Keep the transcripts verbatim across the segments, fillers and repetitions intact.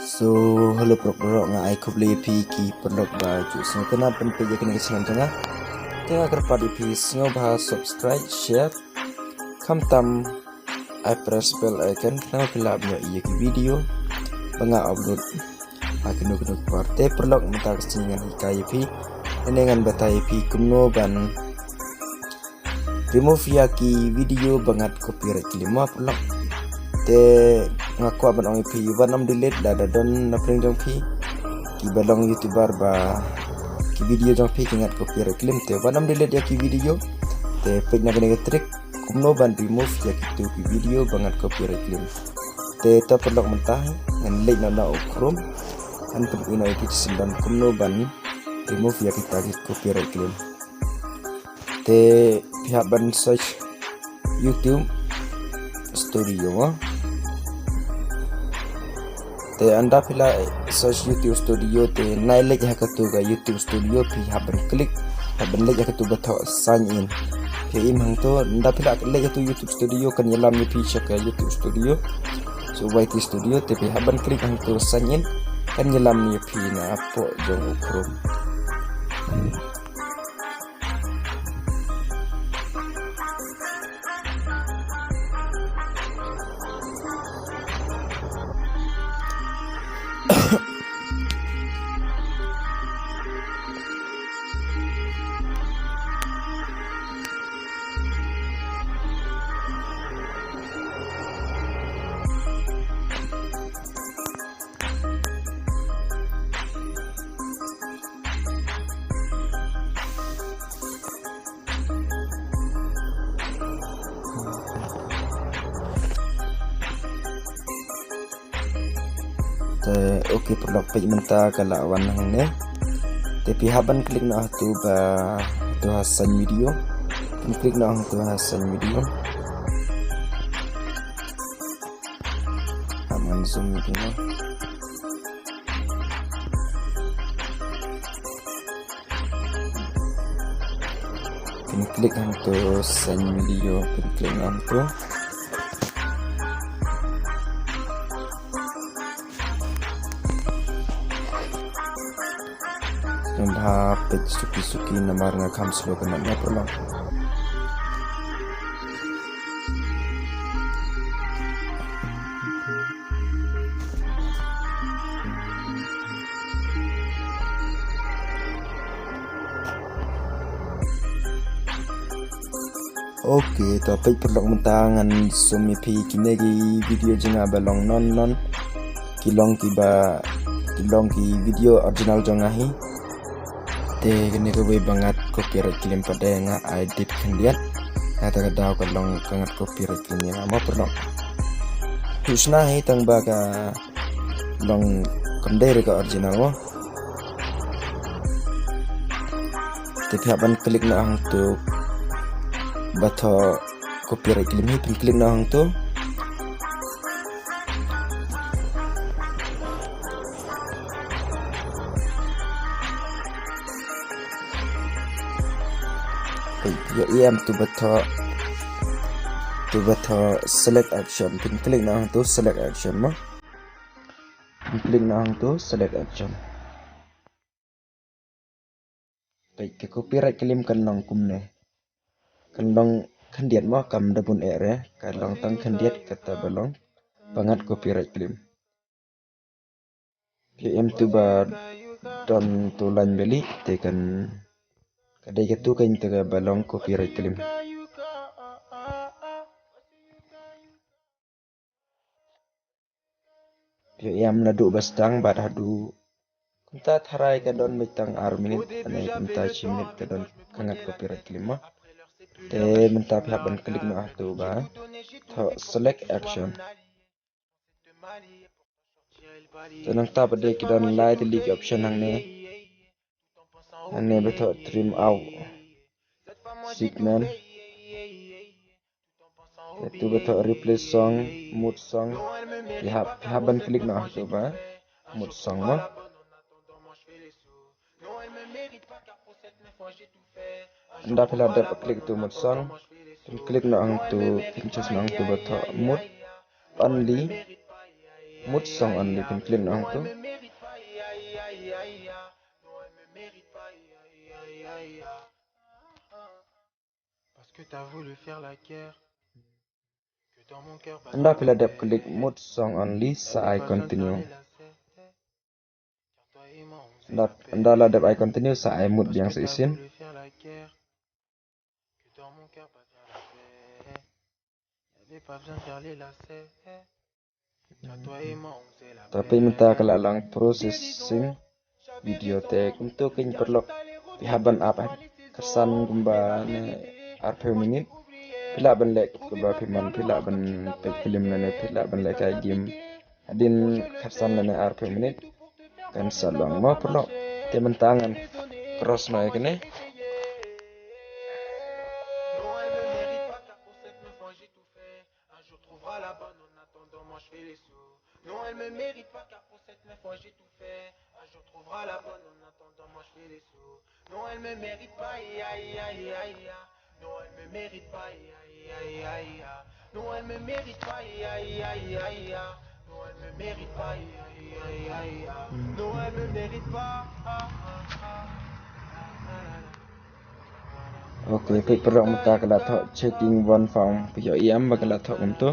So, hello paralok, nga ai khublei ïa phi ki paralok ba ju sngewtynnat ban peit ïa kane ka channel jong nga. Te nga kyrpad ïa phi sngewbha subscribe, share, khamtam ai press bell icon khnang ba phin lah ban ïohi ïa ki video ba nga upload ha kano kano ka por. Te paralok, mynta ka sngi ngan hikai ïa phi, ne ngan batai ïa phi kumno ban remove ïa ki video ba ngat copyright claim, mo paralok. Te nga kwah ban ong ïa phi, wat nym delete lada don na pdeng jong phi kiba long YouTuber ba ki video jong phi ki ngat copyright claim. Te wat nym delete ïa ki video. Te peit na kane ka trick kumno ban remove ïa kitu ki video ba ngat copyright claim. Te to paralok, mynta ngan leit noh na u Chrome, ngan pyni noh ïa phi shisien kumno ban remove ïa kita ki copyright claim. Te phi hap ban search YouTube Studio, mo. Te ynda phi la search YouTube Studio, te nai leit ha katu ka YouTube Studio, phi hap ban click, hap ban leit ha katu ba thoh sign in. Phi im hangtu, ynda phi la leit ha tu YouTube Studio kan ïalam ïa phi sha ka YouTube Studio. So Y T Studio, te phi hap ban click hangtu sign in, kan ïalam ïa phi na pdeng jong u Chrome. Te, okay, paralok, peit mynta ka la wan hangne. Te phi hap ban click noh ha tu ba, tu ha sign video. Phin click noh ha tu ha sign video. Hap ban zoom ïa phi noh. Phin click hangtu sign video, phin click hangtu. Sngewbha peit suki suki namar nga kham slow kane, nga pyrshang. Okay, to peit paralok, mynta ngan zoom ïa phi kine ki video jong nga ba long non non. Ki long kiba, ki long ki video original jong nga hi. Te kane kawei ba ngat copyright claim pat de nga edit khyndiat. Nga ta ka daw ka long ka ngat copyright claim ïa nga, mo paralok. Tu shna hi tang ba ka long kam dei re ka original, mo. Te phi hap ban click noh hangtu ba thoh copyright claim hi, phin click noh hangtu. Peit, ïa em tu ba thoh, tu ba thoh select action, phin click noh hangtu select action, mo. Phin click noh hangtu select action. Peit, ka copyright claim kan long kumne. Kan long khyndiat, mo, kam da bun eh re, kan long tang khyndiat kata ba long ba ngat copyright claim. Phi em tu ba don tu line beli, te kan, ka dei katu kan te ka ba long copyright claim. Phi em naduh ba sdang bad haduh kumta tharai ka don beit tang ar minit, ne kumta shi minit ka don ka ngat copyright claim, mo. Te mynta phi hap ban click noh hatu ba thoh select action. Te nangta pat de ki don lai tylli ki option hangne. Hangne ba thoh trim out segment. Te tu ba thoh replace song, mute song. Phi hap, phi hap ban click noh hatu ba mute song, mo. Ynda phi la dep click tu mute song, phin click noh hangtu, phin choose noh hangtu ba thoh mute only. Mood song only, phin click noh hangto. Parce que t'as voulu faire la guerre. Que dans mon cœur, pas Ynda phi la dep click mood song only, sa ai continue. Car toi et moi, on s'est Ynda la paix. ynda la dep ai continue, sa ai mood biang sa shisien. Voulu faire la guerre. Que dans mon cœur, pas faire la paix. Y'avait pas besoin de faire les lacets. Car toi et moi, on s'est la Te peit mynta ka la long processing video, te kumto keiñ paralok, phi hap ban ap ha khatsan kumba ne arphew minit. Phi lah ban leh kumba phi mon, phi lah ban peit film ne, phi lah ban leh kai game. Hadien khatsan ne arphew minit kan sa long mo paralok. Te mynta ngan cross noh ïa kane. Non, elle me mérite pas, car pour cette meuf, moi j'ai tout fait. Un jour trouvera la bonne, en attendant, moi je fais les sous. Non, elle me mérite pas, car pour cette meuf, moi j'ai tout fait. Un jour trouvera la bonne, en attendant, moi je fais les sous. Non, elle me mérite pas, aïe, aïe, aïe, aïe, aïe. Non, elle me mérite pas, aïe, aïe, aïe, aïe, aïe. Non, elle me mérite pas, aïe, aïe, aïe, aïe, aïe. Non, elle me mérite pas, aïe, aïe, aïe, aïe. Non, elle me mérite pas, ah, ah, ah. Ok, peit paralok, mynta ka la thoh checking one found. Phi ïohi em ba ka la thoh kumto.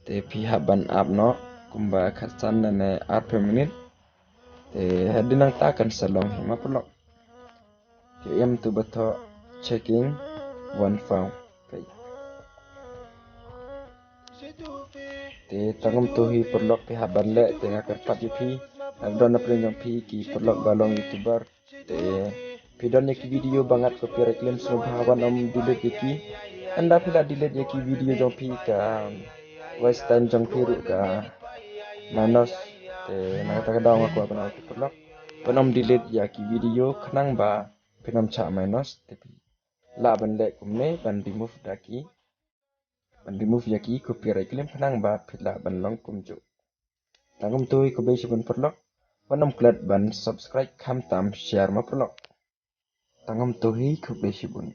Te phi hap ban ap noh kumba khatsan ne arphew minit. Te hadien nangta kan sa long hi mo paralok. Phi ïohi em, to ba thoh checking one found. Peit. Te tang kumto hi paralok, phi hap ban leh, te nga kyrpad ïa phi, lada don na pdeng jong phi ki paralok ba long YouTuber, te phi don ïa ki video ba ngat copyright claim, sngewbha wan ym delete ïa ki. Ynda phi la delete ïa ki video jong phi, ka waste time jong phi ruh, ka minus. Te na kata ka daw nga kwah ban ong ïa ki paralok, wan ym delete ïa ki video khnang ba phin ym shah minus. Te phi lah ban leh kumne ban remove da ki, ban remove ïa ki copyright claim khnang ba phi lah ban long kumjuh. Tang kumto hi, khublei shibun paralok. Wan ym klet ban subscribe khamtam share mo paralok. Tang kumto hi, khublei shibun.